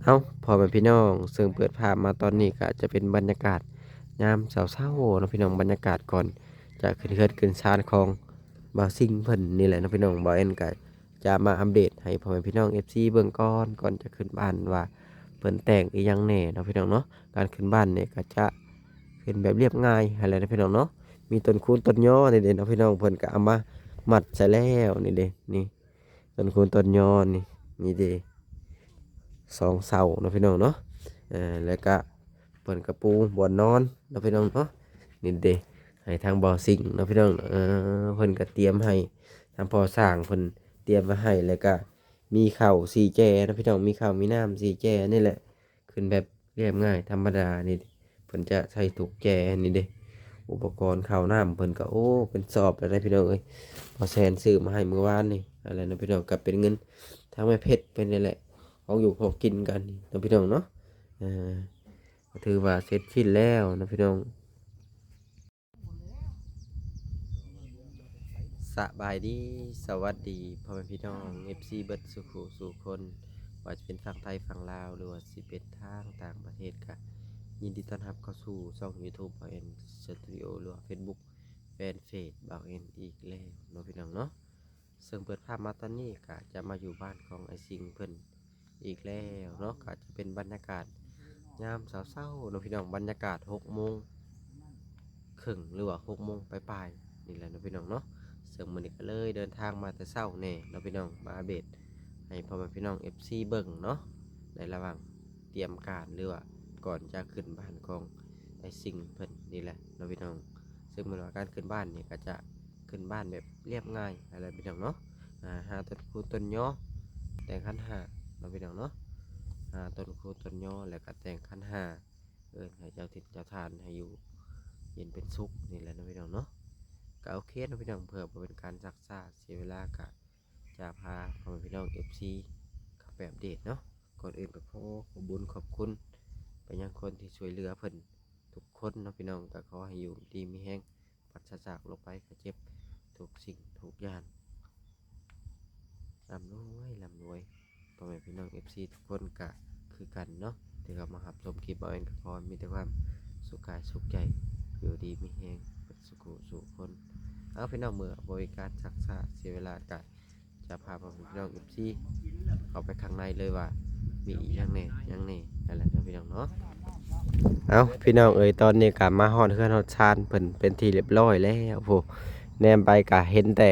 ເອົ້າ ພໍ່ແມ່ພີ່ນ້ອງ ເຊິ່ງເປີດພາບມາຕອນນີ້ກໍຈະເປັນບັນຍາກາດຍາມເຊົ້າໆເນາະພີ່ນ້ອງ, ບັນຍາກາດກ່ອນຈະຂຶ້ນເຮືອນຂຶ້ນຊານຂອງບ່າວຊິງເພິ່ນນີ້ແຫຼະເນາະພີ່ນ້ອງ. ບ່າວແອນກໍຈະມາອັບເດດໃຫ້ພໍ່ແມ່ພີ່ນ້ອງເອັຟຊີເບິ່ງກ່ອນ ກ່ອນຈະຂຶ້ນບ້ານວ່າເພິ່ນແຕ່ງອີ່ຫຍັງແດ່ເນາະພີ່ນ້ອງເນາະ. ການຂຶ້ນບ້ານນີ້ກໍຈະຂຶ້ນແບບລຽບງ່າຍຫັ້ນແຫຼະເນາະພີ່ນ້ອງເນາະ. ມີຕົ້ນຄູນຕົ້ນຍໍນີ້ເດ້ເນາະພີ່ນ້ອງ, ເພິ່ນກໍເອົາມາມັດໃສ່ແລ້ວນີ້ເດ້ ນີ້ ຕົ້ນຄູນຕົ້ນຍໍນີ້ ນີ້ເດ້ ສອງເສົາເນາະພີ່ນ້ອງເນາະ. ເອີ ແລ້ວກະເພິ່ນກະປູບ່ອນນອນເນາະພີ່ນ້ອງເນາະ. ນີ້ເດ້ ໃຫ້ທາງບ່າວຊິງເນາະພີ່ນ້ອງ. ເອີ ເພິ່ນກະຕຽມໃຫ້ ທາງພໍ່ຊ່າງເພິ່ນຕຽມໄວ້ໃຫ້, ແລ້ວກະມີເຂົ້າສີ່ແຈເນາະພີ່ນ້ອງ, ມີເຂົ້າມີນ້ຳສີ່ແຈນີ້ແຫຼະ. ຂຶ້ນແບບລຽບງ່າຍທຳມະດານີ້ ເພິ່ນຈະໃສ່ຖົງແຈນີ້ເດ້. ອຸປະກອນເຂົ້ານ້ຳເພິ່ນກໍ ໂອ້ ເປັນສອບແລ້ວເດ້ພີ່ນ້ອງເອີຍ. ພໍ່ແຊນຊື້ມາໃຫ້ມື້ວານນີ້ ອັນນັ້ນນະພີ່ນ້ອງ, ກໍເປັນເງິນທາງແມ່ເພັດເພິ່ນນີ້ແຫຼະ ຂອງຢູ່ຂອງກິນກັນເນາະພີ່ນ້ອງເນາະ. ເອີ ກໍຖືວ່າເສັດສິ້ນແລ້ວເນາະພີ່ນ້ອງ. ສະບາຍດີ ສະຫວັດດີພໍ່ແມ່ພີ່ນ້ອງເອັຟຊີເບິດສູ່ຜູ້ສູ່ຄົນ, ບໍ່ວ່າຈະເປັນຝັ່ງໄທຝັ່ງລາວ ຫຼືວ່າຊິເປັນທາງຕ່າງປະເທດ, ກະຍິນດີຕ້ອນຮັບເຂົ້າສູ່ຊ່ອງຢູທູບ ບ່າວແອນສະຕູດິໂອ ຫຼືວ່າເຟສບຸກແຟນເພຈບ່າວແອນອີກແລ້ວເນາະພີ່ນ້ອງເນາະ. ເຊິ່ງເປີດພາບມາຕອນນີ້ກະຈະມາຢູ່ບ້ານຂອງອ້າຍຊິງເພິ່ນ ອີກແລ້ວເນາະ. ກໍຈະເປັນບັນຍາກາດຍາມເຊົ້າໆເນາະພີ່ນ້ອງ, ບັນຍາກາດຫົກໂມງເຄິ່ງ ຫຼືວ່າຫົກໂມງປາຍໆນີ້ແຫຼະເນາະພີ່ນ້ອງເນາະ. ເຊິ່ງມື້ນີ້ກໍເລີຍເດີນທາງມາແຕ່ເຊົ້າແດ່ເນາະພີ່ນ້ອງ, ມາອັບເດດໃຫ້ພໍ່ແມ່ພີ່ນ້ອງເອັຟຊີເບິ່ງເນາະ ໃນລະຫວ່າງຕຽມການ ຫຼືວ່າກ່ອນຈະຂຶ້ນບ້ານຂອງອ້າຍຊິງເພິ່ນນີ້ແຫຼະເນາະພີ່ນ້ອງ. ເຊິ່ງແມ່ນວ່າການຂຶ້ນບ້ານນີ້ກໍຈະ ຂຶ້ນບ້ານແບບລຽບງ່າຍຫັ້ນແຫຼະພີ່ນ້ອງເນາະ. ອ່າ ຫາຕົ້ນຄູນຕົ້ນຍໍ ແຕ່ງຂັນຫ້າເນາະພີ່ນ້ອງເນາະ, ຫາຕົ້ນຄູນຕົ້ນຍໍ ແລ້ວກໍແຕ່ງຂັນຫ້າ ເອີ້ນໃຫ້ເຈົ້າຖິ່ນເຈົ້າຖານໃຫ້ຢູ່ເຢັນເປັນສຸກນີ້ແຫຼະເນາະພີ່ນ້ອງເນາະ. ກໍໂອເຄເນາະພີ່ນ້ອງ, ເພື່ອບໍ່ເປັນການຊັກຊ້າເສຍເວລາ ກໍຈະພາພໍ່ແມ່ພີ່ນ້ອງເອັຟຊີເຂົ້າໄປອັບເດດເນາະ. ກ່ອນອື່ນກໍຂໍຂອບບຸນຂອບຄຸນໄປຍັງຄົນທີ່ຊ່ວຍເຫຼືອເພິ່ນທຸກຄົນເນາະພີ່ນ້ອງ, ກໍຂໍໃຫ້ຢູ່ດີມີແຮງ ປາສະຈາກໂລກໄພໄຂ້ເຈັບທຸກສິ່ງທຸກຢ່າງ, ລ່ຳລວຍ ລ່ຳລວຍ. ພໍ່ແມ່ພີ່ນ້ອງເອັຟຊີທຸກຄົນກະຄືກັນເນາະ ທີ່ເຂົ້າມາຮັບຊົມຄລິບບ່າວແອນ, ກໍຂໍມີແຕ່ຄວາມສຸກກາຍສຸກໃຈ ຢູ່ດີມີແຮງເບິດສູ່ຜູ້ສູ່ຄົນ. ເອົາ ພີ່ນ້ອງ ເມື່ອບໍ່ມີການຊັກຊ້າເສຍເວລາ ກະຈະພາພໍ່ແມ່ພີ່ນ້ອງເອັຟຊີເຂົ້າໄປຂ້າງໃນເລີຍວ່າມີອີ່ຫຍັງແດ່ ຫຍັງແດ່ ຫັ້ນແຫຼະເນາະພີ່ນ້ອງເນາະ. ເອົ້າ ພີ່ນ້ອງເອີຍ ຕອນນີ້ກໍມາຮອດເຮືອນຮອດຊານເພິ່ນເປັນທີ່ລຽບຮ້ອຍແລ້ວ. ໂອ້ ແນມໄປກໍເຫັນແຕ່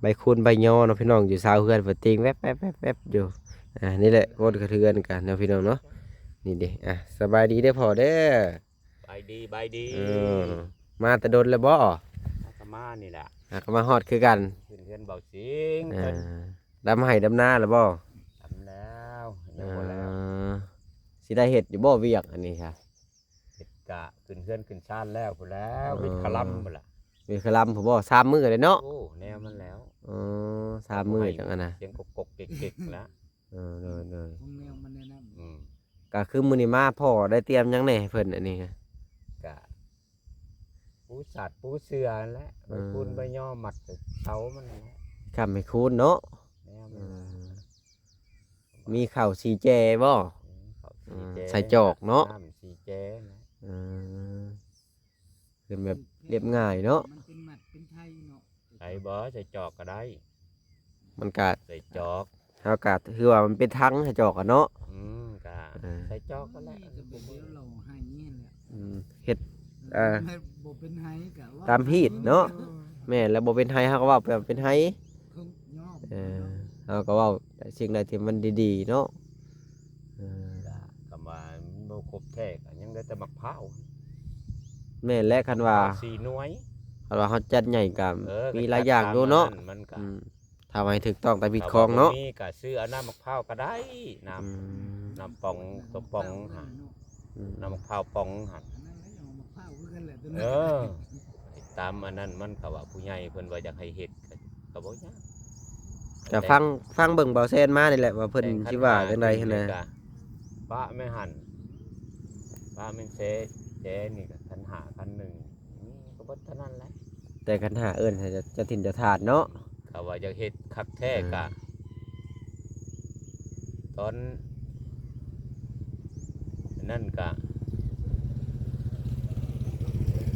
ໃບຄູນໃບຍໍເນາະພີ່ນ້ອງ, ຢູ່ຊາວເຮືອນເພິ່ນຕິງແວບໆໆໆຢູ່. ອ່າ ນີ້ແຫຼະ ຄົນເຮືອນກັນເນາະພີ່ນ້ອງເນາະ. ນີ້ເດ້ ອ່າ ສະບາຍດີເດີພໍ່ເດີ. ບາຍດີ ບາຍດີ. ເອີ ມາແຕ່ດົນແລ້ວບໍ່? ຫາກໍມານີ້ແຫຼະ. ຫາກໍມາຮອດຄືກັນ. ຂຶ້ນເຮືອນເບົາສິງ. ເອີ ດຳໄຮ່ດຳນາແລ້ວບໍ່? ດຳແລ້ວ ຍັງບໍ່ແລ້ວ. ເອີ ຊິໄດ້ເຮັດຢູ່ບໍ່ວຽກອັນນີ້ຊະ? ເຮັດກະຂຶ້ນເຮືອນຂຶ້ນຊານແລ້ວພຸ້ນແລ້ວ. ເອີ ວິດຄະລຳພຸ້ນລະ. ວິດຄະລຳພຸ້ນບໍ່? ສາມມື້ເລີຍເນາະ. ໂອ້ ແນວມັນແລ້ວ. ເອີ ສາມມື້ຈັ່ງອັນນະ. ສຽງກົກໆເກັກໆລະ. ເອີ ໂດຍໆ ຂອງແນວມັນແນວນັ້ນ. ອືມ ກະຄືມື້ນີ້ມາ ພໍ່ໄດ້ຕຽມຫຍັງແດ່ໃຫ້ເພິ່ນອັນນີ້? ກະປູສາດປູເສື່ອຫັ້ນແຫຼະ. ເອີ ໃບຄູນໃບຍໍມັດເສົາມັນຫັ້ນແຫຼະ. ຄ້ຳໃຫ້ຄູນເນາະ. ແມ່ນ. ເອີ ມີເຂົ້າສີ່ແຈບໍ່? ອືມ ເຂົ້າສີ່ແຈ. ເອີ ໃສ່ຈອກເນາະ. ນ້ຳສີ່ແຈນະ. ເອີ ເປັນແບບລຽບງ່າຍເນາະ. ມັນເປັນມັດເປັນໄທເນາະ. ໄດ້ບໍ່? ໃສ່ຈອກກໍໄດ້. ມັນກະ ໃສ່ຈອກ ເຮົາກະຄືວ່າມັນເປັນຖັງໃສ່ຈອກອະເນາະ. ອືມ ກະ ເອີ ໃສ່ຈອກກໍແລ້ວ. ອືມ ເຮັດ ເອີ ບໍ່ເປັນໄຮກໍເວົ້າຕາມຮີດເນາະ. ເອີ ແມ່ນ ແລ້ວບໍ່ເປັນໄຮ ເຮົາກໍເວົ້າໄປວ່າເປັນໄຮ. ເອີ ເຮົາກໍເວົ້າສິ່ງໃດທີ່ມັນດີໆເນາະ. ເອີ ກໍວ່າມັນບໍ່ຄົບແທ້ກໍຍັງໄດ້ແຕ່ໝາກພ້າວ. ແມ່ນແຫຼະ ຄັນວ່າສີ່ໜ່ວຍ ຄັນວ່າເຮົາຈັດໃຫຍ່ກໍ ເອີ ມີຫຼາຍຢ່າງຢູ່ເນາະ. ມັນກໍ ອືມ ຖ້າວ່າໃຫ້ຖືກຕ້ອງຕາມຮີດຄອງເນາະ. ຖ້າວ່າບໍ່ມີກໍຊື້ເອົານ້ຳໝາກພ້າວກໍໄດ້. ນ້ຳ ອືມ ນ້ຳປ່ອງ ຕົວປ່ອງຫັ້ນ. ອືມ ນ້ຳໝາກພ້າວປ່ອງຫັ້ນ. ເອີ ຕາມອັນນັ້ນມັນກໍວ່າຜູ້ໃຫຍ່ເພິ່ນວ່າຢາກໃຫ້ເຮັດ ກໍບໍ່ຍາກ. ກໍຟັງ ຟັງເບິ່ງເບົາແຊນມານີ້ແຫຼະ ວ່າເພິ່ນຊິວ່າຈັ່ງໃດຫັ້ນນະ. ປະແມ່ຫັ້ນ ປະແມ່ນແຊ ແຈນີ້ກໍຄັນຫ້າ ຄັນໜຶ່ງ ກໍເບິດເທົ່ານັ້ນແຫຼະ. ແຕ່ຄັນຫ້າເອີ້ນໃຫ້ເຈົ້າຖິ່ນເຈົ້າຖານເນາະ. ກໍວ່າຢາກເຮັດຄັກແທ້ ເອີ ກະ ຕອນ ນັ້ນກະ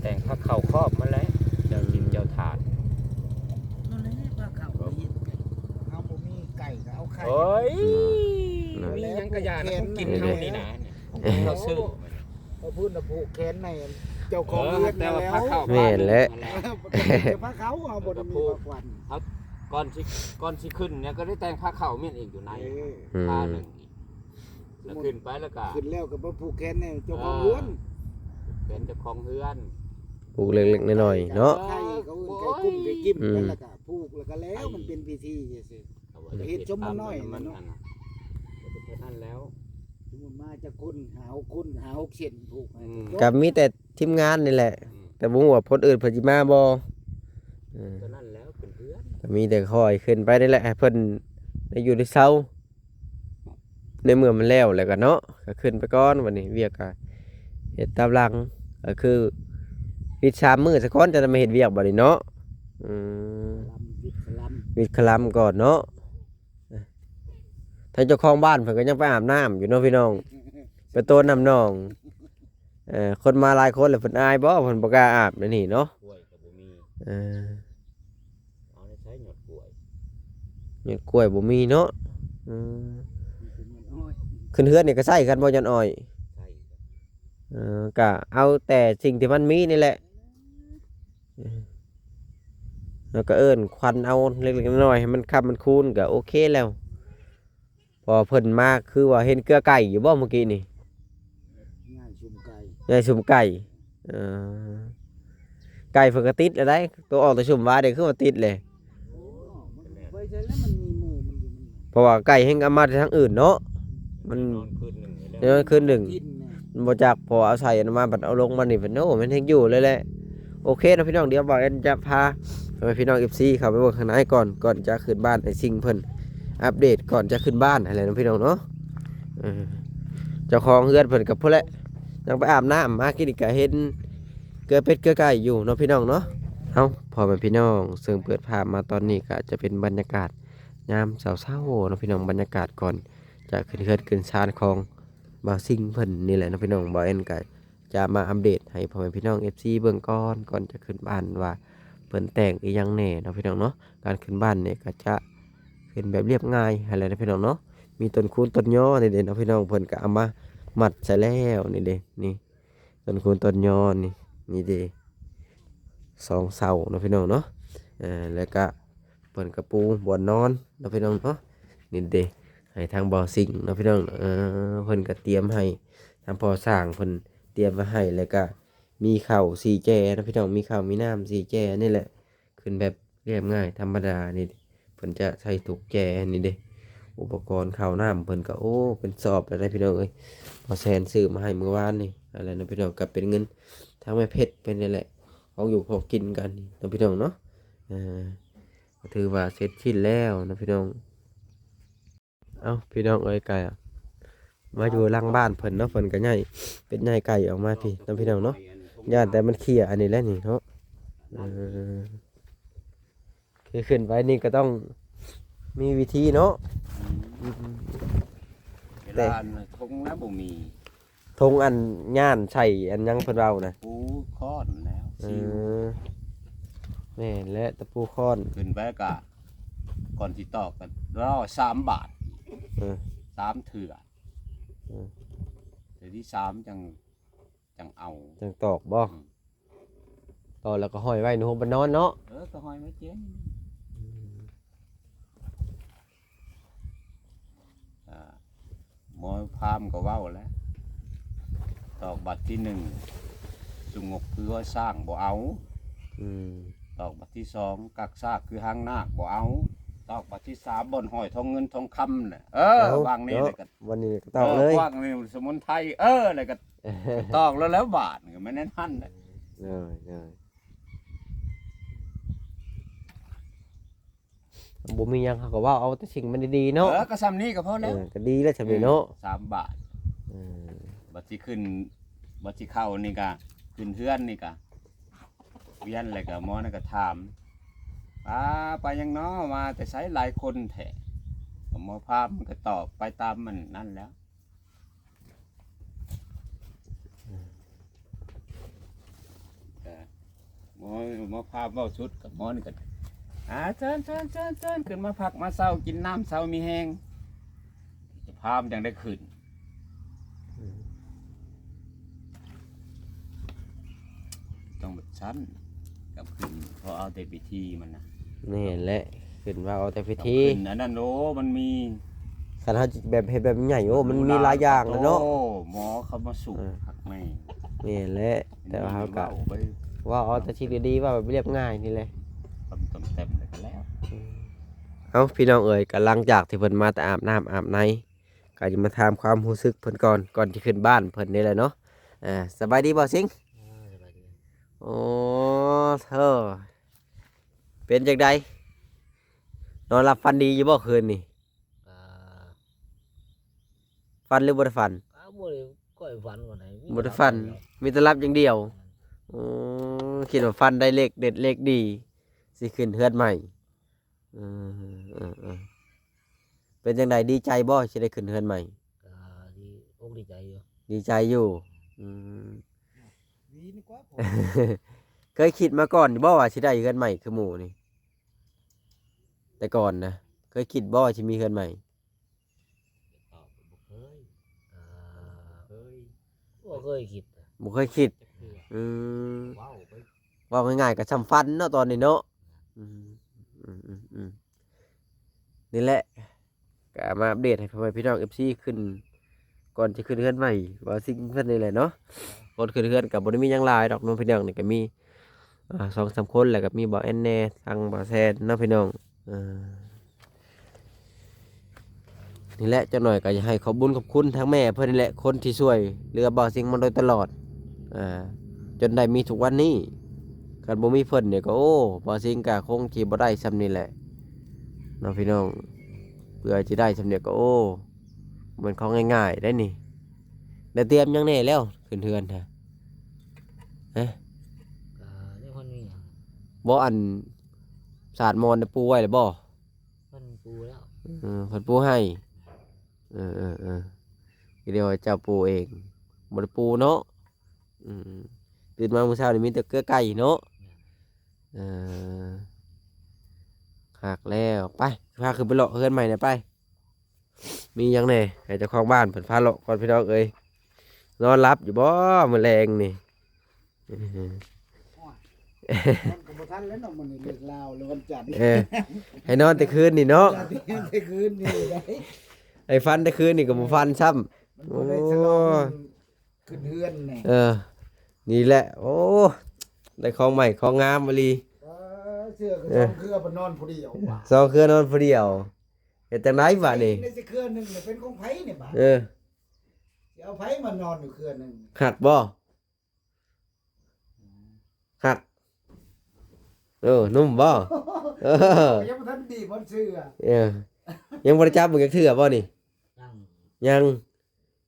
ແຕ່ງພາເຂົ້າຄອບມັນແຫຼະ ເຈົ້າຖິ່ນເຈົ້າຖານ. ນັ້ນແຫຼະ ພາເຂົ້າເຮັດ ເຮົາບໍ່ມີໄກ່ກໍເອົາໄຂ່ ໂອ້ຍ ອືມ ມີຫຍັງກະຢ່ານະ ແລ້ວ ຂອງກິນເຮົານີ້ນະ ເຮົາຊື້ ເອົາພຸ້ນນະ ຜູກແຂນໃຫ້ເຈົ້າຂອງເຮືອນ ເອີ ແຕ່ວ່າພາເຂົ້າ ແມ່ນແຫຼະ ພາເຂົ້າ ເຮົາບໍ່ໄດ້ມີພາຂວັນ ເຮົາ ກ່ອນຊິ ກ່ອນຊິຂຶ້ນນີ້ກໍໄດ້ແຕ່ງພາເຂົ້າແມ່ນອີກຢູ່ໃນ ເອີ ອືມ ພາໜຶ່ງ ແລ້ວຂຶ້ນໄປແລ້ວກະ ຂຶ້ນແລ້ວກໍມາຜູກແຂນໃຫ້ເຈົ້າຂອງເຮືອນ ເອີ ຜູກແຂນເຈົ້າຂອງເຮືອນ ຜູກເລັກໆນ້ອຍໆເນາະ ໄຂ່ ເຂົາເອີ້ນໄກ່ກຸ້ມໄກ່ກິ້ມ ອືມ ໄປແລ້ວກະຜູກ ແລ້ວກະແລ້ວ ໄປ ມັນເປັນພິທີຊື່ໆ ເຮັດຊົມມັນນ້ອຍ ມັນເນາະ ເຮັດເທົ່ານັ້ນແລ້ວ ສົມມຸດມາຈັກຄົນ ຫ້າຫົກຄົນ ຫ້າຫົກເສັ້ນຜູກໃຫ້ ອືມ ກໍມີແຕ່ທີມງານນີ້ແຫຼະ ອືມ ແຕ່ບໍ່ຮູ້ວ່າຄົນອື່ນເພິ່ນຊິມາບໍ່ ເອີ ເທົ່ານັ້ນແລ້ວ ເປັນເພື່ອນ ກໍມີແຕ່ຄ່ອຍຂຶ້ນໄປນີ້ແຫຼະ ໃຫ້ເພິ່ນໄດ້ຢູ່ໄດ້ເຊົາ ໃນເມື່ອມັນແລ້ວແລ້ວກໍເນາະ ກໍຂຶ້ນໄປກ່ອນ ບັດນີ້ວຽກກໍເຮັດຕາມຫຼັງ ກໍຄືວິດສາມມື້ສາກ່ອນ ຈັ່ງໄດ້ມາເຮັດວຽກບັດນີ້ເນາະ ອືມ ວິດຄະລຳ ວິດຄະລຳກ່ອນເນາະ ທາງເຈົ້າຂອງບ້ານເພິ່ນກໍຍັງໄປອາບນ້ຳຢູ່ເນາະພີ່ນ້ອງ ໄປໂຕນນ້ຳໜອງ ເອີ ຄົນມາຫຼາຍຄົນແລ້ວເພິ່ນອາຍບໍ່ ເພິ່ນບໍ່ກ້າອາບໃນນີ້ເນາະ ກ້ວຍກໍບໍ່ມີ ເອີ ເອົາໃນໃສຍອດກ້ວຍ ຍອດກ້ວຍບໍ່ມີເນາະ ອືມ ມີແຕ່ຍອດອ້ອຍ ຂຶ້ນເຮືອນນີ້ກໍໃຊ້ກັນບໍ່ຍອດອ້ອຍ ໃຊ້ກັນ ເອີ ກໍເອົາແຕ່ສິ່ງທີ່ມັນມີນີ້ແຫຼະ ເອີ ແລ້ວກໍເອີ້ນຂວັນເອົາເລັກໆນ້ອຍໆ ໃຫ້ມັນຄ້ຳມັນຄູນກໍໂອເຄແລ້ວ ເພາະວ່າເພິ່ນມາ ຄືວ່າເຫັນເກືອໄກ່ຢູ່ບໍ່ມື້ກີ້ນີ້ ຍ້າຍຊຸມໄກ່ ຍ້າຍຊຸມໄກ່ ເອີ ໄກ່ເພິ່ນກໍຕິດແລ້ວໃດ໋ ໂຕອອກແຕ່ຊຸມຫວານີ້ຄືວ່າຕິດເລີຍ ໂອ້ ມັນໄປໃສແລ້ວ ມັນມີໝູ່ມັນຢູ່ ມັນ ເພາະວ່າໄກ່ແຮ່ງເອົາມາແຕ່ທາງອື່ນເນາະ ມັນນອນຄືນໜຶ່ງ ເອີ ຄືນໜຶ່ງ ກິນນະ ມັນບໍ່ຈັກ ເພາະວ່າເອົາໃສ່ອັນມາ ບັດເອົາລົງມານີ້ ເພິ່ນ ໂອ້ ແມ່ນແຮ່ງຢູ່ເລີຍແຫຼະ ໂອເຄເນາະພີ່ນ້ອງ ດຽວບ່າວແອນຈະພາພໍ່ແມ່ພີ່ນ້ອງເອັຟຊີເຂົ້າໄປເບິ່ງຂ້າງໃນກ່ອນ ກ່ອນຈະຂຶ້ນບ້ານ ໃຫ້ຊິງເພິ່ນອັບເດດກ່ອນຈະຂຶ້ນບ້ານຫັ້ນແຫຼະເນາະພີ່ນ້ອງເນາະ ເອີ ເຈົ້າຂອງເຮືອນເພິ່ນກໍພຸ້ນແຫຼະ ຍັງໄປອາບນ້ຳ ມາກິນນີ້ກໍເຫັນເກືອເປັດເກືອໄກ່ຢູ່ເນາະພີ່ນ້ອງເນາະ ເອົ້າ ພໍ່ແມ່ພີ່ນ້ອງ ເຊິ່ງເປີດພາບມາຕອນນີ້ກໍຈະເປັນບັນຍາກາດຍາມເຊົ້າໆເນາະພີ່ນ້ອງ ບັນຍາກາດກ່ອນຈະຂຶ້ນເຮືອນຂຶ້ນຊານຂອງບ່າວຊິງເພິ່ນນີ້ແຫຼະເນາະພີ່ນ້ອງ ບ່າວແອນກໍ ຈະມາອັບເດດໃຫ້ພໍ່ແມ່ພີ່ນ້ອງເອັຟຊີເບິ່ງກ່ອນ ກ່ອນຈະຂຶ້ນບ້ານວ່າເພິ່ນແຕ່ງອີ່ຫຍັງແດ່ເນາະພີ່ນ້ອງເນາະ ການຂຶ້ນບ້ານນີ້ກໍຈະຂຶ້ນແບບລຽບງ່າຍຫັ້ນແຫຼະເນາະພີ່ນ້ອງເນາະ ມີຕົ້ນຄູນຕົ້ນຍໍນີ້ເດ້ເນາະພີ່ນ້ອງ ເພິ່ນກໍເອົາມາມັດໃສ່ແລ້ວນີ້ເດ້ ນີ້ ຕົ້ນຄູນຕົ້ນຍໍນີ້ ນີ້ເດ້ ສອງເສົາເນາະພີ່ນ້ອງເນາະ ເອີ ແລ້ວກໍ ເພິ່ນກະປູບ່ອນນອນເນາະພີ່ນ້ອງເນາະ ນີ້ເດ້ ໃຫ້ທາງບ່າວຊິງເນາະພີ່ນ້ອງ ເອີ ເພິ່ນກະຕຽມໃຫ້ ທາງພໍ່ຊ່າງເພິ່ນຕຽມໄວ້ໃຫ້ ແລ້ວກະມີເຂົ້າສີ່ແຈເນາະພີ່ນ້ອງ ມີເຂົ້າມີນ້ຳສີ່ແຈນີ້ແຫຼະ ຂຶ້ນແບບລຽບງ່າຍທຳມະດານີ້ ເພິ່ນຈະໃສ່ຖົງແຈນີ້ເດ້ ອຸປະກອນເຂົ້ານ້ຳເພິ່ນກະ ໂອ້ ເປັນສອບແລ້ວໄດ໋ພີ່ນ້ອງເອີຍ ພໍ່ແຊນຊື້ມາໃຫ້ມື້ວານນີ້ ຫັ້ນແຫຼະເນາະພີ່ນ້ອງ ກະເປັນເງິນທາງແມ່ເພັດເພິ່ນນີ້ແຫຼະ ຂອງຢູ່ຂອງກິນກັນເນາະພີ່ນ້ອງເນາະ ເອີ ກໍຖືວ່າເສັດສິ້ນແລ້ວເນາະພີ່ນ້ອງ ເອົ້າ ພີ່ນ້ອງເອີຍ ກະມາຢູ່ຫຼັງບ້ານເພິ່ນເນາະ ເພິ່ນກໍຍ້າຍເປັດຍ້າຍໄກ່ອອກມາພີ້ເນາະພີ່ນ້ອງເນາະ ຢ້ານແຕ່ມັນເຄຍອັນນີ້ແຫຼະນີ້ເນາະ ເອີ ຄືຂຶ້ນໄປນີ້ກໍຕ້ອງມີວິທີເນາະ ອືມ ເວລາອັນທົ່ງນະບໍ່ມີ ຖົງອັນຍ່ານໃສ່ອັນຫຍັງເພິ່ນເວົ້ານະ ປູຄ້ອນແລ້ວ ເອີ ແມ່ນແຫຼະ ຕະປູຄ້ອນ ຂຶ້ນໄປກະ ກ່ອນຊິຕອກກໍລໍສາມບາດ ເອີ ສາມເທື່ອ ເອີ ເທື່ອທີສາມຈັ່ງ ຈັ່ງເອົາ ຈັ່ງຕອກບໍ່ ອືມ ຕອກແລ້ວກໍຫ້ອຍໄວ້ໃນໂຮມບານນອນເນາະ ເອີ ກໍຫ້ອຍໄວ້ເຈນ ອືມ ອ່າ ໝໍພາມກໍເວົ້າແລ້ວ ຕອກບັດທີໜຶ່ງ ສະຫງົກຄືຫ້ອຍຊ້າງບໍ່ເອົາ ອືມ ຕອກບັດທີສອງ ກັກຊາກຄືຫາງນາກບໍ່ເອົາ ຕອກບັດທີສາມ ບ່ອນຫ້ອຍທອງເງິນທອງຄຳນະ ເອີ ເອົ້າ ວາງນີ້ແລ້ວກໍ ວັນນີ້ກໍຕອກເລີຍ ເອີ ວາງນີ້ສະໝຸນໄພ ເອີ ແລ້ວກໍຕອກແລ້ວ ແລ້ວບາດກໍແມ່ນນັ້ນແຫຼະ ເອີ ເອີ ບໍ່ມີຫຍັງ ເຮົາກໍເວົ້າເອົາແຕ່ສິ່ງມັນດີໆເນາະ ເອີ ກໍຊ່ຳນີ້ກໍພໍແລ້ວ ເອີ ກໍດີແລ້ວຊ່ຳນີ້ເນາະ ສາມບາດ ເອີ ບັດຊິຂຶ້ນ ບັດຊິເຂົ້ານີ້ກະ ຂຶ້ນເຮືອນນີ້ກະ ວຽນແລ້ວກະໝໍນັ້ນກະຖາມ ອາ ໄປຫຍັງນໍ ມາແຕ່ໃສຫຼາຍຄົນແທ້ ໝໍພາມມັນກະຕອບໄປຕາມມັນນັ້ນແຫຼ້ວ ໝໍມາພາເວົ້າສຸດກັບໝໍນີ້ກໍ ອາ ເຊີນ ເຊີນ ເຊີນ ເຊີນ ຂຶ້ນມາພັກມາເຊົາ ກິນນ້ຳເຊົາມີແຮງ ຈະພາມັນຈັ່ງໄດ້ຂຶ້ນ ອືມ ຕ້ອງແບບຊັ້ນ ກັບຂຶ້ນ ເພາະເອົາແຕ່ພິທີມັນນະ ແມ່ນແຫຼະ ຂຶ້ນວ່າເອົາແຕ່ພິທີ ຂຶ້ນອັນນັ້ນ ໂອ້ ມັນມີ ຄັນເຮົາແບບເຮັດແບບໃຫຍ່ ໂອ້ ມັນມີຫຼາຍຢ່າງແຫຼະເນາະ ໂອ້ ໝໍເຂົາມາສູບ ເອີ ຄັກແນ່ ແມ່ນແຫຼະ ແຕ່ວ່າເຮົາກະ ເວົ້າໄປ ເວົ້າເອົາແຕ່ສິ່ງດີໆ ເວົ້າແບບລຽບງ່າຍນີ້ແຫຼະ ຄຳເຕັມໆ ແລ້ວກໍແລ້ວ ເອົ້າ ພີ່ນ້ອງເອີຍ ກໍຫຼັງຈາກທີ່ເພິ່ນມາແຕ່ອາບນ້ຳອາບໃນ ກໍຈະມາຖາມຄວາມຮູ້ສຶກເພິ່ນກ່ອນ ກ່ອນຈະຂຶ້ນບ້ານເພິ່ນນີ້ແຫຼະເນາະ ເອີ ສະບາຍດີບໍ່ຊິງ? ເອີ ສະບາຍດີ ໂອ້ ເທີ ເປັນຈັ່ງໃດ? ນອນຫຼັບຝັນດີຢູ່ບໍ່ຄືນນີ້? ອ່າ ຝັນຫຼືບໍ່ໄດ້ຝັນ? ອ່າ ບໍ່ໄດ້ຄ່ອຍຝັນປານໃດ ມີ ບໍ່ໄດ້ຝັນ ແຕ່ຫຼັບຢ່າງດຽວ ມີແຕ່ຫຼັບຢ່າງດຽວ ແມ່ນ ໂອ້ ຄິດວ່າຝັນໄດ້ເລກເດັດເລກດີ ຊິຂຶ້ນເຮືອນໃໝ່ ເອີ ເອີ ເອີ ເປັນຈັ່ງໃດ ດີໃຈບໍ່ ຊິໄດ້ຂຶ້ນເຮືອນໃໝ່? ກໍດີອົກດີໃຈຢູ່ ດີໃຈຢູ່ ອືມ ເຄີຍຄິດມາກ່ອນຢູ່ບໍ່ວ່າຊິໄດ້ເຮືອນໃໝ່ຄືໝູ່ນີ້? ແຕ່ກ່ອນນະ ເຄີຍຄິດບໍ່ວ່າຊິມີເຮືອນໃໝ່? ຕອບບໍ່ເຄີຍ ອ່າ ບໍ່ເຄີຍ ບໍ່ເຄີຍຄິດ ບໍ່ເຄີຍຄິດ ຈັກເທື່ອ ອືມ ເວົ້າໄປ ເວົ້າງ່າຍໆ ກໍສ່ຳຝັນເນາະ ຕອນນີ້ເນາະ ອືມ ອືມ ນີ້ແຫຼະ ກໍມາອັບເດດໃຫ້ພໍ່ແມ່ພີ່ນ້ອງ ເອັຟຊີ ຂຶ້ນ ກ່ອນຈະຂຶ້ນເຮືອນໃໝ່ ບ່າວຊິງເພິ່ນນີ້ແຫຼະເນາະ ກ່ອນຂຶ້ນເຮືອນກໍບໍ່ໄດ້ມີຫຍັງຫຼາຍດອກເນາະ ພີ່ນ້ອງ ນີ້ກໍມີ ອ່າ ສອງສາມຄົນ ແລ້ວກໍມີບ່າວແອນແດ່ ທາງບ່າວແຊນເນາະ ພີ່ນ້ອງ ເອີ ນີ້ແຫຼະ ຈັກໜ້ອຍກໍຢາກໃຫ້ຂອບບຸນຂອບຄຸນທາງແມ່ເພິ່ນນີ້ແຫຼະ ຄົນທີ່ຊ່ວຍເຫຼືອບ່າວຊິງມາໂດຍຕະຫຼອດ ອ່າ ຈົນໄດ້ມີທຸກວັນນີ້ ຄັນບໍ່ມີເພິ່ນນີ້ກໍ ໂອ້ ບ່າວຊິງກໍຄົງຊິບໍ່ໄດ້ສ່ຳນີ້ແຫຼະເນາະ ພີ່ນ້ອງ ເພື່ອຊິໄດ້ສ່ຳນີ້ກໍ ໂອ້ ບໍ່ແມ່ນຂອງງ່າຍໆ ເດ້ນີ້ ໄດ້ຕຽມຫຍັງແດ່ແລ້ວ ຂຶ້ນເຮືອນຮະ ຮະ ກໍຍັງບໍ່ທັນມີຫຍັງ ບໍ່ ອັນ ສາດໝອນໄດ້ປູໄວ້ແລ້ວບໍ່? ເພິ່ນປູແລ້ວ ເອີ ເພິ່ນປູໃຫ້ ເອີໆໆ ກໍເລີຍວ່າເຈົ້າປູເອງ ບໍ່ໄດ້ປູເນາະ ອືມ ຕື່ນມາມື້ເຊົ້ານີ້ມີແຕ່ເກືອໄກ່ເນາະ ເອີ ຄັກແລ້ວ ໄປ ພາຂຶ້ນໄປເລາະເຮືອນໃໝ່ແດ່ໄປ ມີຫຍັງແດ່ ໃຫ້ເຈົ້າຂອງບ້ານເພິ່ນພາເລາະກ່ອນ ພີ່ນ້ອງເອີຍ ນອນຫຼັບຢູ່ບໍ່ມື້ແລງນີ້? ໂອ້ຍ ນອນກໍບໍ່ທັນແລ້ວເນາະ ມື້ນີ້ເລີກລາວແລ້ວ ວັນຈັນ ເອີ ໃຫ້ນອນແຕ່ຄືນນີ້ເນາະ ນອນແຕ່ຄືນນີ້ໄດ້ ໃຫ້ຝັນແຕ່ຄືນນີ້ກໍບໍ່ຝັນຊ້ຳ ມັນບໍ່ໄດ້ສະຫຼອງ ໂອ້ ຂຶ້ນເຮືອນແນ່ ເອີ ນີ້ແຫຼະ ໂອ້ ໄດ້ຂອງໃໝ່ຂອງງາມອີ່ຫຼີ ເອີ ເສື້ອກໍ ເອີ ສອງເຄືອ ເພິ່ນນອນຜູ້ດຽວ ສອງເຄືອນອນຜູ້ດຽວ ເຮັດຈັ່ງໃດບາດນີ້ ໃນເຄືອໜຶ່ງເປັນຂອງໃຜນີ້ບາດ ເອີ ຊິເອົາໃຜມານອນຢູ່ເຄືອໜຶ່ງ ຄັກບໍ່? ຄັກ ເອີ ນຸ່ມບໍ່? ເອີ ຍັງບໍ່ທັນດີບອນເສື້ອ ເອີ ຍັງບໍ່ໄດ້ຈັບເບິ່ງຈັກເທື່ອບໍ່ນີ້? ຍັງ ຍັງ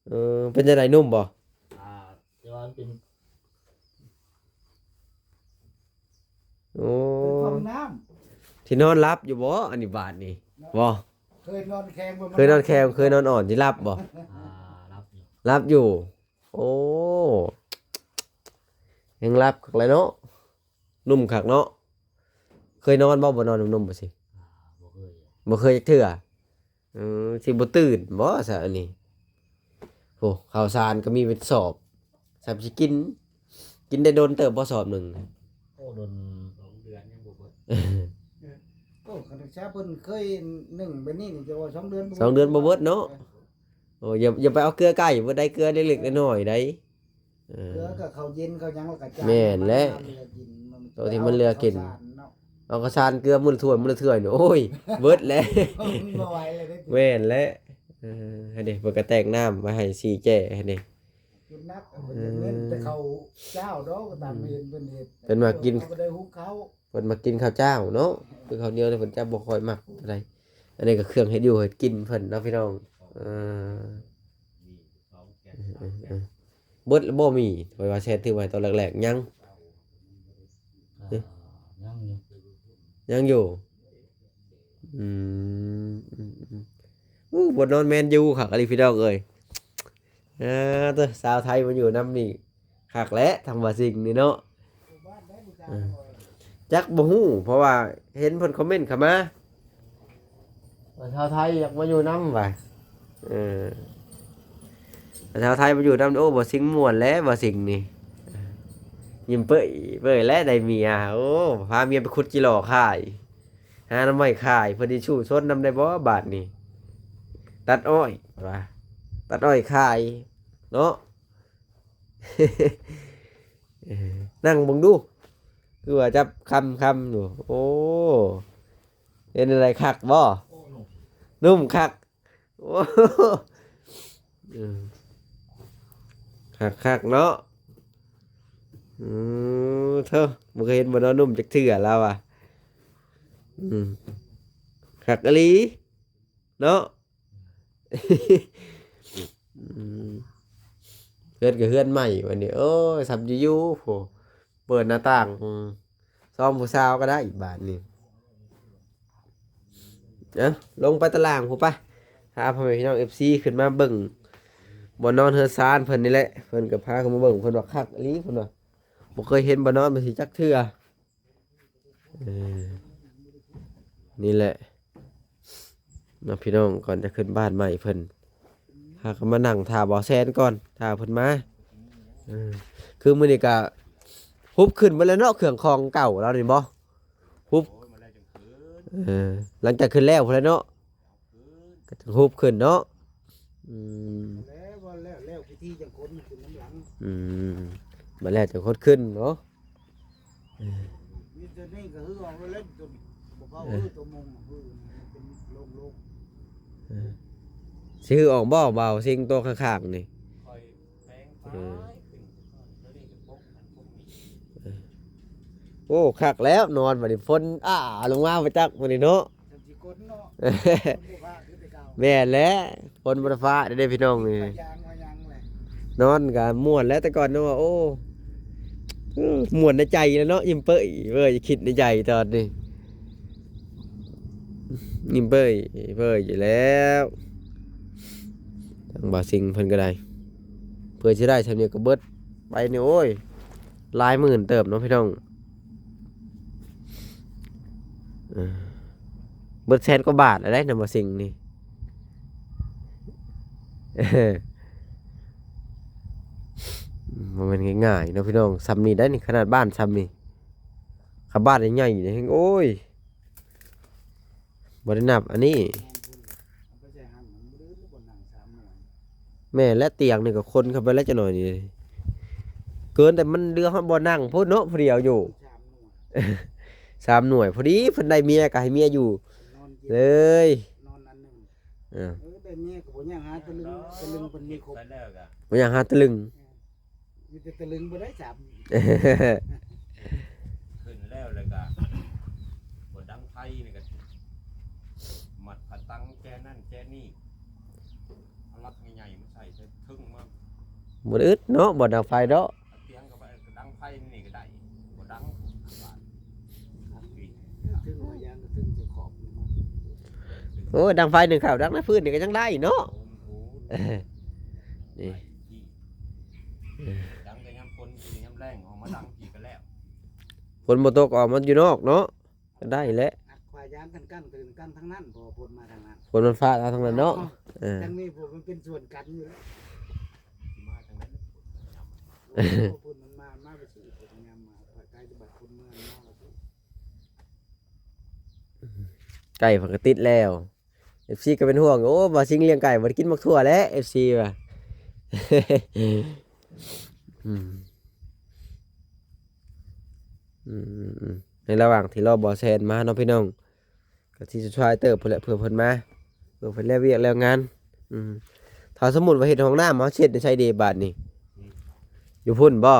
ເອີ ເປັນຈັ່ງໃດ ນຸ່ມບໍ່? ອ່າ ແຕ່ວ່າມັນເປັນ ໂອ້ ເປັນຟອງນ້ຳ ທີ່ນອນຫຼັບຢູ່ບໍ່? ອັນນີ້ບາດນີ້ ເນາະ ບໍ່ ເຄີຍນອນແຂງບໍ່? ເຄີຍນອນແຂງ ເຄີຍນອນອ່ອນ ຊິຫຼັບບໍ່? ອ່າ ຫຼັບຢູ່ ຫຼັບຢູ່ ໂອ້ ແຮງຫຼັບຄັກແຫຼະເນາະ ນຸ່ມຄັກເນາະ ເຄີຍນອນບໍ່? ບໍ່ນອນນຸ່ມໆ ບໍ່ຊິ ອ່າ ບໍ່ເຄີຍ ບໍ່ເຄີຍຈັກເທື່ອ ເອີ ຊິບໍ່ຕື່ນບໍ່ຊະອັນນີ້ ໂອ້ ເຂົ້າສານກໍມີເປັນສອບ ສ່ຳຊິກິນ ກິນໄດ້ດົນເຕີບບໍ່ສອບໜຶ່ງ? ໂອ້ ດົນ ສອງເດືອນຍັງບໍ່ເບິດ ໂອ້ ຄັນຊາເພິ່ນເຄີຍໜຶ້ງແບບນີ້ນີ້ ຈະວ່າສອງເດືອນບໍ່ ສອງເດືອນບໍ່ເບິດເນາະ ເອີ ໂອ້ ຢ່າ ຢ່າໄປເອົາເກືອໃກ້ ບໍ່ໄດ້ເກືອເລັກໆ ນ້ອຍໆ ໃດ ເອີ ເກືອກັບເຂົ້າເຢັນເຂົ້າຫຍັງ ແລ້ວກໍຈານ ແມ່ນແຫຼະ ມັນເຫຼືອກິນ ໂຕທີ່ມັນເຫຼືອກິນ ເອົາເຂົ້າສານເນາະ ເອົາເຂົ້າສານເກືອມື້ລະຖ້ວຍ ມື້ລະຖ້ວຍນີ້ ໂອ້ຍ ເບິດແຫຼະ ບໍ່ໄຫວແລ້ວເດ້ ແມ່ນແຫຼະ ເອີ ຫັ້ນເດ້ ເພິ່ນກໍແຕ່ງນ້ຳໄວ້ໃຫ້ສີ່ແຈຫັ້ນເດ້ ກິນໜັກ ເອີ ເພິ່ນເນັ້ນແຕ່ເຂົ້າເຈົ້າດອກ ຕາມເຫັນເພິ່ນເຮັດ ເພິ່ນວ່າກິນ ບໍ່ໄດ້ຫຸງເຂົ້າ ເພິ່ນມັກກິນເຂົ້າເຈົ້າເນາະ ຄືເຂົ້າໜຽວນີ້ເພິ່ນຈະບໍ່ຄ່ອຍມັກເທົ່າໃດ ອັນນີ້ກໍເຄື່ອງເຮັດຢູ່ເຮັດກິນເພິ່ນເນາະ ພີ່ນ້ອງ ເອີ ເບິດແລ້ວບໍ່? ມີ ຂ້ອຍວ່າແຊດຖືກໄວ້ຕອນແລກໆ ຍັງ ອ່າ ຍັງຢູ່ ຍັງຢູ່ ອືມ ອືມໆ ໂອ້ ບ່ອນນອນແມນຢູຄັກອີ່ຫຼີ ພີ່ນ້ອງເອີຍ ອ່າ ເຕີ ສາວໄທມາຢູ່ນຳນີ້ ຄັກແຫຼະ ທຳວ່າສິ່ງນີ້ເນາະ ເອີ ຈັກບໍ່ຮູ້ ເພາະວ່າເຫັນເພິ່ນຄອມເມັນເຂົ້າມາ ວ່າຊາວໄທຢາກມາຢູ່ນຳວ່າ ເອີ ຊາວໄທມາຢູ່ນຳ ໂອ້ ບໍ່ສິງມ່ວນແຫຼະ ບໍ່ສິງນີ້ ຍິ້ມເປີ້ຍເປີ້ຍແຫຼະ ໄດ້ເມຍ ໂອ້ ພາເມຍໄປຂຸດຈີ່ຫຼໍ່ຂາຍ ຫາໜໍ່ໄມ້ຂາຍ ເພິ່ນຊິສູ້ຊົນນຳໄດ້ບໍ່ບາດນີ້ ຕັດອ້ອຍວ່າ ຕັດອ້ອຍຂາຍເນາະ. ເອີ ນັ່ງເບິ່ງດູ ຄືວ່າຈັບຄຳຄຳຢູ່ ໂອ້ ເປັນຈັ່ງໃດ ຄັກບໍ່? ໂອ້ ນຸ່ມ ນຸ່ມຄັກ ໂອ້ ເອີ ຄັກໆ ເນາະ ອືມ ເທີ ບໍ່ເຄີຍເຫັນບ່ອນນອນນຸ່ມຈັກເທື່ອລາວວ່າ ອືມ ຄັກອີ່ຫຼີ ເນາະ ອືມ ເຮືອນກໍເຮືອນໃໝ່ບັດນີ້ ໂອ້ຍ ສ່ຳຢູ່ໆ ໂອ້ ເປີດໜ້າຕ່າງ ອືມ ຊອມຜູ້ສາວກໍໄດ້ບາດນີ້ ເອົ້າ ລົງໄປຕາລ່າງພຸ້ນໄປ ພາພໍ່ແມ່ພີ່ນ້ອງເອັຟຊີຂຶ້ນມາເບິ່ງບ່ອນນອນເຮືອນຊານເພິ່ນນີ້ແຫຼະ ເພິ່ນກໍພາຂຶ້ນມາເບິ່ງ ເພິ່ນວ່າຄັກອີ່ຫຼີ ເພິ່ນວ່າ ບໍ່ເຄີຍເຫັນບ່ອນນອນແບບນີ້ຈັກເທື່ອ ເອີ ນີ້ແຫຼະເນາະພີ່ນ້ອງ ກ່ອນຈະຂຶ້ນບ້ານໃໝ່ເພິ່ນ ຫາກໍມານັ່ງຖ້າບ່າວແຊນກ່ອນ ຖ້າເພິ່ນມາ ເອີ ຄືມື້ນີ້ກະຮຸບຂຶ້ນເບິດແລ້ວເນາະ ເຄື່ອງຂອງເກົ່າລາວນີ້ບໍ່ ຮຸບ ເອີ ຫຼັງຈາກຂຶ້ນແລ້ວພຸ້ນແຫຼະເນາະ ກໍຈະຮຸບຂຶ້ນເນາະ ອືມ ແລ້ວ ແລ້ວ ແລ້ວພິທີຈັ່ງຂົນຂຶ້ນນຳຫຼັງ ອືມ ມາແລ້ວຈັ່ງຂົນຂຶ້ນເນາະ ເອີ ມີແຕ່ນີ້ກໍຄືເອົາໄວ້ເລີຍ ຕົວບໍ່ເອົາ ເອີ ຕົວມົງຄືມັນເປັນໂລ່ງໆ ເອີ ຊິຮືອອກບໍ່ ບ່າວຊິງ ຕົວຂ້າງໆນີ້ ຄ່ອຍແປງໄປ ເອີ ຂຶ້ນກ່ອນ ຕົວນີ້ກໍປົກອັນປົກນີ້ ເອີ ໂອ້ ຄັກແລ້ວນອນບັດນີ້ ຝົນອ້າລົງມາບໍ່ຈັກບັດນີ້ເນາະ ແມ່ນແຫຼະ ຝົນບໍ່ໄດ້ຟ້າເດ້ພີ່ນ້ອງເອີຍ ນອນກໍມ່ວນແຫຼະ ແຕ່ກ່ອນເນາະ ໂອ້ ມ່ວນໃນໃຈແລ້ວເນາະ ຍິ້ມເປີ້ຍເປີ້ຍ ຄິດໃນໃຈຕອນນີ້ ຍິ້ມເປີ້ຍເປີ້ຍຢູ່ແລ້ວ ທາງບ່າວຊິງເພິ່ນກໍໄດ້ ເພື່ອຊິໄດ້ຊ່ຳນີ້ກໍເບິດໄປນີ້ ໂອ້ຍ ຫຼາຍໝື່ນເຕີບເນາະພີ່ນ້ອງ ເອີ ເບິດແສນກວ່າບາດແລ້ວເດ້ນຳບ່າວຊິງນີ້ ບໍ່ແມ່ນງ່າຍໆເນາະພີ່ນ້ອງ ຊ່ຳນີ້ໄດ໋ນີ້ ຂະໜາດບ້ານຊ່ຳນີ້ ຄັນບ້ານໃຫຍ່ໆນີ້ແຮງ ໂອ້ຍ ບໍ່ໄດ້ນັບອັນນີ້ ແມ່ນແຫຼະ ຕຽງນີ້ກໍຄົນເຂົ້າໄປແລ້ວຈັກໜ້ອຍນີ້ ເກີນ ແຕ່ມັນເຫຼືອຮອດບ່ອນນັ່ງພຸ້ນເນາະ ຜູ້ດຽວຢູ່ ສາມໜ່ວຍ ພໍດີເພິ່ນໄດ້ເມຍກໍໃຫ້ເມຍຢູ່ເລີຍ ເອີ ໄດ້ເມຍກໍບໍ່ຍາກຫາຕະລຶງ ຕະລຶງເພິ່ນມີຄົບ ບໍ່ຍາກຫາຕະລຶງ ມີແຕ່ຕະລຶງບໍ່ໄດ້ສາມ ຂຶ້ນແລ້ວ ແລ້ວກໍບໍ່ດັງໄຟນີ້ກໍມັດຂະຕັງແຈນັ້ນແຈນີ້ ເອົາຫຼັກໃຫຍ່ໆມາໃສ່ ໃສ່ເທິງມາ ບໍ່ໄດ້ອຶດເນາະ ບໍ່ດັງໄຟເນາະ ຕຽງກໍໄປ ກໍດັງໄຟນີ້ກໍໄດ້ ບໍ່ດັງ ເທິງວ່າຢ່າງກໍເທິງຈະຂອບ ໂອ້ ດັງໄຟໜຶ່ງເຂົ້າ ດັງໃນພື້ນນີ້ກໍຍັງໄດ້ເນາະ ໂອ້ ນີ້ ດັງແຕ່ຍາມຝົນ ຍາມແລ້ງອອກມາດັງອີກກໍແລ້ວ ຝົນບໍ່ຕົກອອກມາຢູ່ນອກເນາະ ກໍໄດ້ແຫຼະ ອັດຄວາຍຢາງກັນກັນຕື່ນກັນທັງນັ້ນ ພໍຝົນມາທາງນັ້ນ ຝົນມັນຟ້າເອົາທາງນັ້ນເນາະ ເອີ ທາງນີ້ພວກມັນເປັນສ່ວນກັນຢູ່ແລ້ວ ມາທາງນັ້ນ ໂອ້ ຝົນມັນມາ ມາໄປຊິ ຍາມມາໄກບັດຄົນເມືອງມາ ໄກ່ເພິ່ນກໍຕິດແລ້ວ ເອັຟຊີກໍເປັນຫ່ວງ ໂອ້ ບ່າວຊິງລ້ຽງໄກ່ ບໍ່ໄດ້ກິນໝາກຖົ່ວແລ້ວ ເອັຟຊີວ່າ ອືມ ອືມ ໃນລະຫວ່າງທີ່ລໍບ່າວແຊນມາເນາະພີ່ນ້ອງ ກໍຊິສຸດທ້າຍເຕີບພຸ້ນແຫຼະ ເພື່ອເພິ່ນມາ ເພື່ອເພິ່ນແລ້ວວຽກແລ້ວງານ ອືມ ຖ້າສົມມຸດວ່າເຮັດຫ້ອງນ້ຳ ເຮົາຊິເຮັດໃນໃສເດບາດນີ້ ຢູ່ພຸ້ນບໍ່?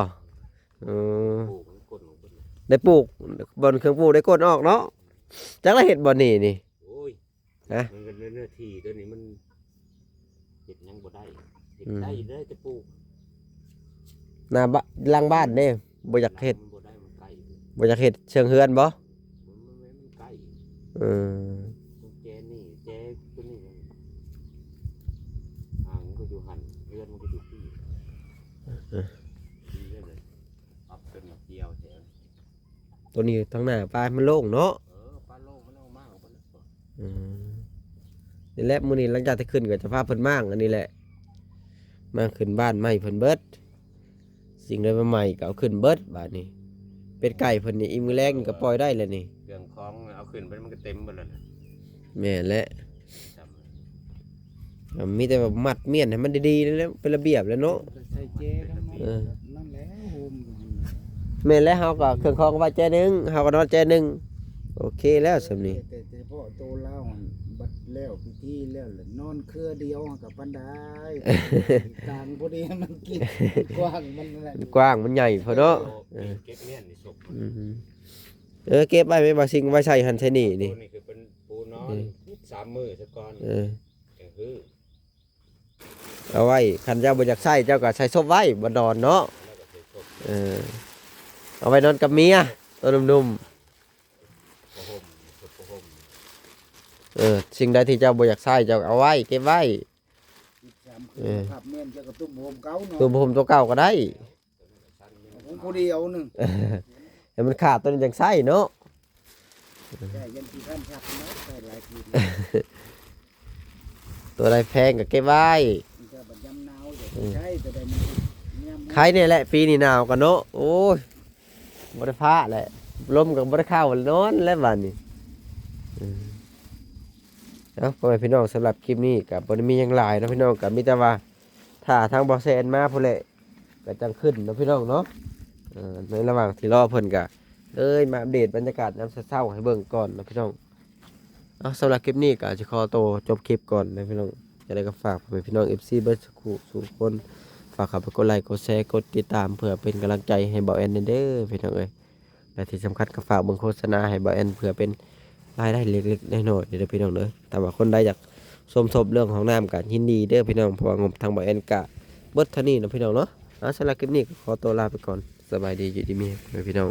ເອີ ໄດ້ປູກ ບ່ອນເຄື່ອງປູກໄດ້ກົ້ນອອກເນາະ ຈັກລະເຮັດບ່ອນນີ້ນີ້ ໂອ້ຍ ຮະ ມັນກໍເນື້ອທີ່ຕົວນີ້ມັນເຮັດຫຍັງບໍ່ໄດ້ ເຮັດ ອືມ ໄດ້ ໄດ້ແຕ່ປູກ ໜ້າບ້ານ ຫຼັງບ້ານເດ້ ບໍ່ຢາກເຮັດ ມັນບໍ່ໄດ້ ມັນໄກ ບໍ່ຢາກເຮັດເຊີງເຮືອນບໍ່? ມັນ ມັນ ມັນໄກ ເອີ ຕ້ອງແຈນີ້ ແຈຕົວນີ້ ຫ້າງມັນກໍຢູ່ຫັ້ນ ເຮືອນມັນກໍຢູ່ພີ້ ເອີ ດີແລ້ວເລີຍ ປັບເປັນດຽວແທ້ ຕົວນີ້ທາງໜ້າປ່າມັນໂລ່ງເນາະ. ເອີ ປ່າໂລ່ງ ມັນເອົາມາອອກໄປແລ້ວ. ອືມ ນີ້ແຫຼະ ມື້ນີ້ຫຼັງຈາກທີ່ຂຶ້ນກໍຈະພາເພິ່ນມ້າງອັນນີ້ແຫຼະ ມ້າງຂຶ້ນບ້ານໃໝ່ເພິ່ນເບິດ. ສິ່ງໃດໃໝ່ໆກໍເອົາຂຶ້ນເບິດບາດນີ້. ເປັດໄກ່ເພິ່ນນີ້ອີກມື້ແລງນີ້ກໍປ່ອຍໄດ້ແລ້ວນີ້. ເຄື່ອງຂອງເອົາຂຶ້ນໄປມັນກໍເຕັມເບິດແລ້ວນະ. ແມ່ນແຫຼະ. ກໍມີແຕ່ວ່າມັດມ້ຽນໃຫ້ມັນດີໆ ແລ້ວເປັນລະບຽບແລ້ວເນາະ. ໃສ່ແຈກັນເນາະ. ເອີ ນັ້ນແຫຼະ ໂຮມ. ແມ່ນແລ້ວ ເຮົາກໍເຄື່ອງຂອງໄວ້ແຈໜຶ່ງ ເຮົາກໍນອນແຈໜຶ່ງ. ໂອເຄແລ້ວສ່ຳນີ້. ແຕ່ ແຕ່ສະເພາະໂຕລາວຫັ້ນ ບັດແລ້ວພິທີແລ້ວລະນອນເຄືອດຽວ ກໍປານໃດ ກາງພໍດີມັນກິນ ກວ້າງມັນນັ້ນແຫຼະ ມັນກວ້າງມັນໃຫຍ່ໂພດເນາະ. ເອີ ເກັບມ້ຽນນີ້ສົບ. ອືມ ເອີ ເກັບໄວ້ ໄວ້ ວ່າສິ່ງໄວ້ໃສ່ຫັ້ນໃສ່ນີ້ນີ້. ໂຕນີ້ຄືເປັນປູນອນ ອືມ ສາມມື້ຊະກ່ອນ. ເອີ ຈັ່ງຄື ເອົາໄວ້ ຄັນເຈົ້າບໍ່ຢາກໃຊ້ ເຈົ້າກໍໃສ່ສົບໄວ້ ບໍ່ນອນເນາະ. ເອີ ເອົາໄວ້ນອນກັບເມຍ ໂຕໜຸ່ມໆ. ຜ້າຫົ່ມ ສົບຜ້າຫົ່ມ. ເອີ ສິ່ງໃດທີ່ເຈົ້າບໍ່ຢາກໃຊ້ ເຈົ້າເອົາໄວ້ ເກັບໄວ້. ອີກສາມຄືນ ເອີ ພັບແມ່ນ ເຈົ້າກໍຕຸ້ມຜ້າຫົ່ມເກົ່າເນາະ ຕຸ້ມຜ້າຫົ່ມຕົວເກົ່າກໍໄດ້. ຂອງຜູ້ດຽວໜຶ່ງ ໃຫ້ມັນຂາດຕົວນີ້ຈັ່ງໃຊ້ເນາະ. ໃຊ້ຍັນຂີ້ຄັນຄັກເນາະ ໃຊ້ຫຼາຍຄືນ. ຕົວໃດແພງກໍເກັບໄວ້ ມັນກໍບັດຍາມໜາວ ອືມ ໃຊ້ຕົວໃດມັນຍາມ ໄຄແດ່ແຫຼະ ປີນີ້ໜາວກໍເນາະ. ໂອ້ຍ ບໍ່ໄດ້ຟ້າແຫຼະ ລົມກໍບໍ່ໄດ້ເຂົ້າ ນອນແລ້ວບາດນີ້. ເອີ ເອົາ ພໍ່ແມ່ພີ່ນ້ອງ ສຳລັບຄລິບນີ້ກໍບໍ່ໄດ້ມີຫຍັງຫຼາຍເນາະພີ່ນ້ອງ ກໍມີແຕ່ວ່າຖ້າທາງບໍ່ແຊນມາພຸ້ນແຫຼະ ກໍຈັ່ງຂຶ້ນເນາະພີ່ນ້ອງເນາະ. ເອີ ໃນລະຫວ່າງທີ່ລໍເພິ່ນກໍເລີຍມາອັບເດດບັນຍາກາດຍາມເຊົ້າໆໃຫ້ເບິ່ງກ່ອນເນາະພີ່ນ້ອງ. ເອົາ ສຳລັບຄລິບນີ້ກໍຊິຂໍໂຕຈົບຄລິບກ່ອນເນາະພີ່ນ້ອງ. ຈັ່ງໃດກໍຝາກພໍ່ແມ່ພີ່ນ້ອງ ເອັຟຊີ ເບິດສູ່ຜູ້ສູ່ຄົນ ຝາກເຂົ້າໄປກົດໄລ ກົດແຊ ກົດຕິດຕາມ ເພື່ອເປັນກຳລັງໃຈໃຫ້ບ່າວແອນແດ່ເດີພີ່ນ້ອງເອີຍ. ແລະທີ່ສຳຄັນກໍຝາກເບິ່ງໂຄສະນາໃຫ້ບ່າວແອນ ເພື່ອເປັນລາຍໄດ້ເລັກໆນ້ອຍໆເດີພີ່ນ້ອງເດີ. ຖ້າວ່າຄົນໃດຢາກສົມທົບເລື່ອງຫ້ອງນ້ຳກໍຍິນດີເດີພີ່ນ້ອງ ເພາະວ່າງົບທາງບ່າວແອນກໍເບິດເທົ່ານີ້ເນາະພີ່ນ້ອງເນາະ. ເອົາ ສຳລັບຄລິບນີ້ກໍຂໍຕົວລາໄປກ່ອນ. ສະບາຍດີ ຢູ່ດີມີແຮງພີ່ນ້ອງ.